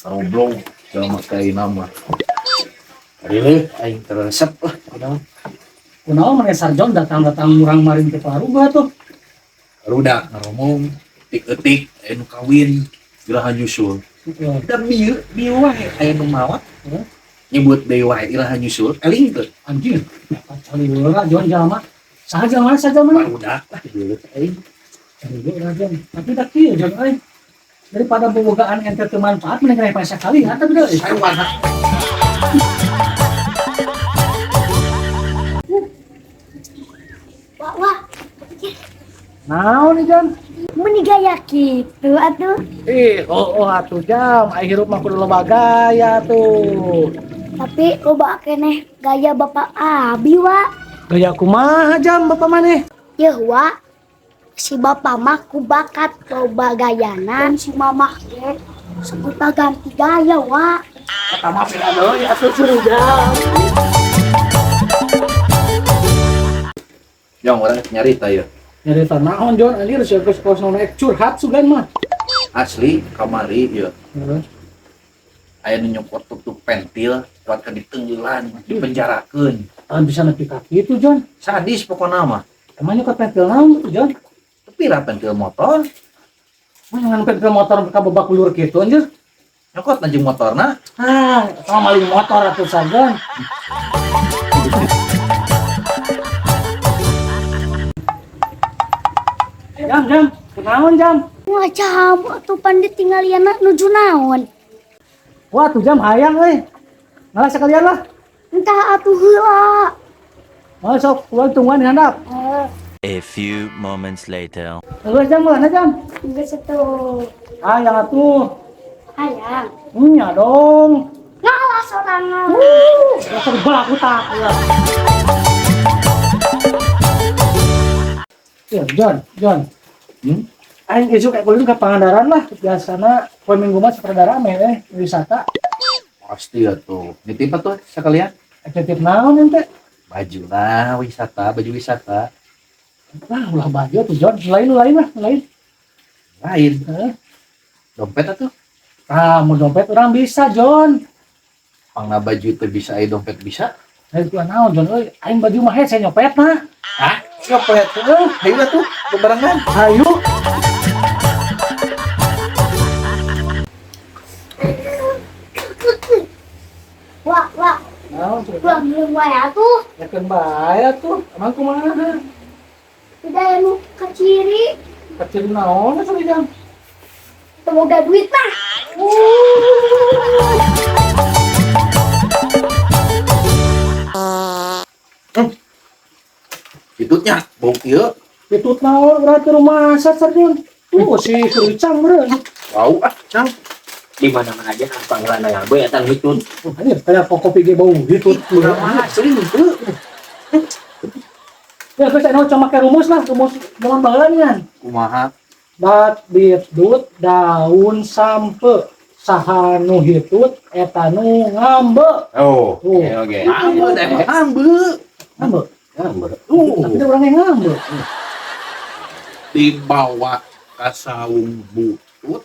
Roblong sama kayak nama. Rileuh aing teresep lah kunaon. Kunaon maneh Sarjon datang-datang murang maring ke Paruga tuh. Rudak ngaromong etik-etik aya nu kawin iraha nyusul. Heeh. Da bieu bieu wae aya nu maot. Nyebut deui wae iraha nyusul eling teu. Anjir, calileura Jon jalma. Saha jalma saha jalma? Barudak lah geuleuh aing. Calileura Jon. Tapi da kieu Jon euy. Daripada bobogaan ente teu manfaat mending reh sakali atuh deui. Sarwana. Wah, wah, Naon nih Jon? meni gaya gitu atuh. Ih, oh, oh atuh jam, ai hirup mah kudu loba gaya tuh. Tapi loba keneh gaya bapak abi, wa. Gaya kumaha jam bapak maneh? Yeuh, wa. Si bapak mah ku bakat loba gayana, si mamah ge sebut ganti gaya, wa. Eta mah beda deui atuh seru jam. Yang orang nyarita ya. Nyarita naon Jon anjir sia geus kos naon curhat sugan mah. Asli kamari ya. Heeh. Aya nu nyokot tutup pentil kuat ka ditenggelan dipenjarakeun. Ah bisa nepi ka kitu Jon. Sadis pokona mah. Emang nyokot pentil naon tuh Jon? Tapi ra pentil motor, Mah ngan pentil motor ka babak belur kitu anjir. Nyokot anjing motorna. Ah, sama maling motor atuh Sarjon. Jam, jam, kunaon jam? Wah, jam atuh pandit tinggaliana nuju naon. Wah, tuh jam hayang euy. Ngalah sekalian lah. Entah atuh heula. Oh, sok, uang tungguan di handap. Eh, A few moments later. Geus jam mana jam? Geus atuh. Hayang atuh. Hayang. Nya dong. Ngalah sorangan. Dasar belaku tak. Ya, John, John. Hmm? Aing isuk kayak kuliah ke Pangandaran lah. Biasana poe Minggu mah sok rada rame wisata. Pasti ya tuh. Nitip atuh sekalian. Titip naon ente? Baju lah wisata, baju wisata. Lah, ulah baju tuh John, lain lain lah, lain. Lain. Heeh. Dompet atuh. Ah, mau dompet orang bisa, John. Pangna baju teu bisa aya dompet bisa. Lain ku naon, John euy. Aing baju mah hese nyopet mah. Hah? Nyopet. Heeh. Hayu atuh bebarengan. Hayu. Wah, wah, Naon tuh? wah, minum wae atuh. Yakeun bae atuh. Emang kumaha? Tidak anu kaciri. Kecil naon atuh jam? Teu boga duit mah. Hitutnya bau kieu. Hitut naon urang ke rumah Sarjun. Tuh si Suricang meureun. Bau ah, Cang. Di mana-mana aja panggilan aya we eta hitut. Oh, anjir, kayak kopi ge bau hitut. Urang mah asli henteu. Ya geus anu cuma make rumus lah, rumus zaman baheula ngan. Kumaha? Bat bit dut daun sampe saha nu hitut eta nu ngambe. Oh. Tuh, Oke, oke. Ngambe teh emang ngambe. Ngambe. Ngambe. Tuh. Tapi ada orang yang ngambe. Dibawa ke saung butut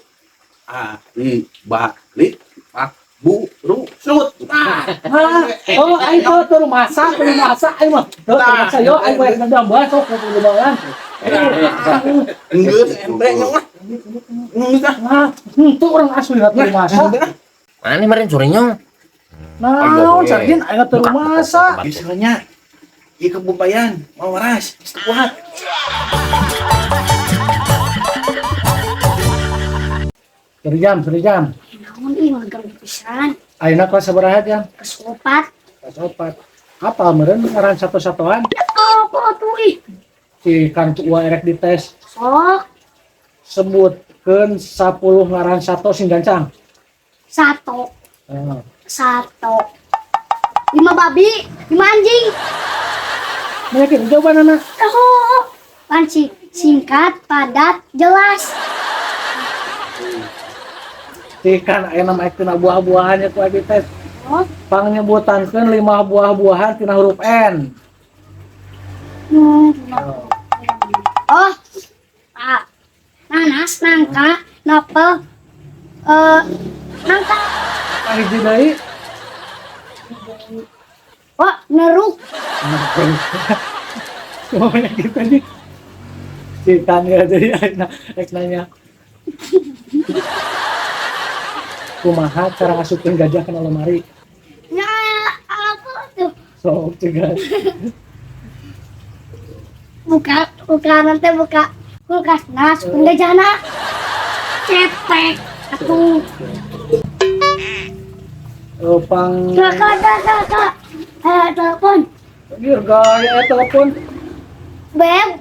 ari balik pak burusut. Nah, Ah, oh, aing teu teu masak, teu masak aing mah. Teu masak yo aing mah ngedam bae sok kudu baean. Geus ente mah. Geus ah. Nah, henteu urang asli teu masak. Mana meureun surinya? Naon Sarjin aing teu masak. Misalnya ieu kebubayan mau waras, geus teu kuat. Seri jam, seri jam. Naon ih ngaganggu pisan. Ayeuna kelas sabaraha jam? Kelas opat. Kelas opat. Apa meureun ngaran satu-satuan? Apa atuh ih? Si kan ku erek dites. Sok. Sebutkeun 10 ngaran sato sing gancang. Sato. Heeh. Sato. 5 babi, 5 anjing. Yakin jawabanana? Oh, pan singkat, padat, jelas. Ikan aya nama tina buah-buahan ya ku abi tes. Oh. Pangnyebutankeun 5 buah-buahan tina huruf N. Oh. Ah. Nanas, nangka, nopel, Nangka. Hiji deui. Wah, neruk. Semuanya gitu nih. Si Tania jadi ayeuna rek nanya. Kumaha cara ngasupkeun gajah kana lemari? Nya apa tuh? Sok cegah. Buka, buka nanti buka kulkas, nah, supaya gajahna cetek atuh. Oh, pang Kak, kak, kak, kak, kak. Eh, telepon. Biar gaya telepon. Beb.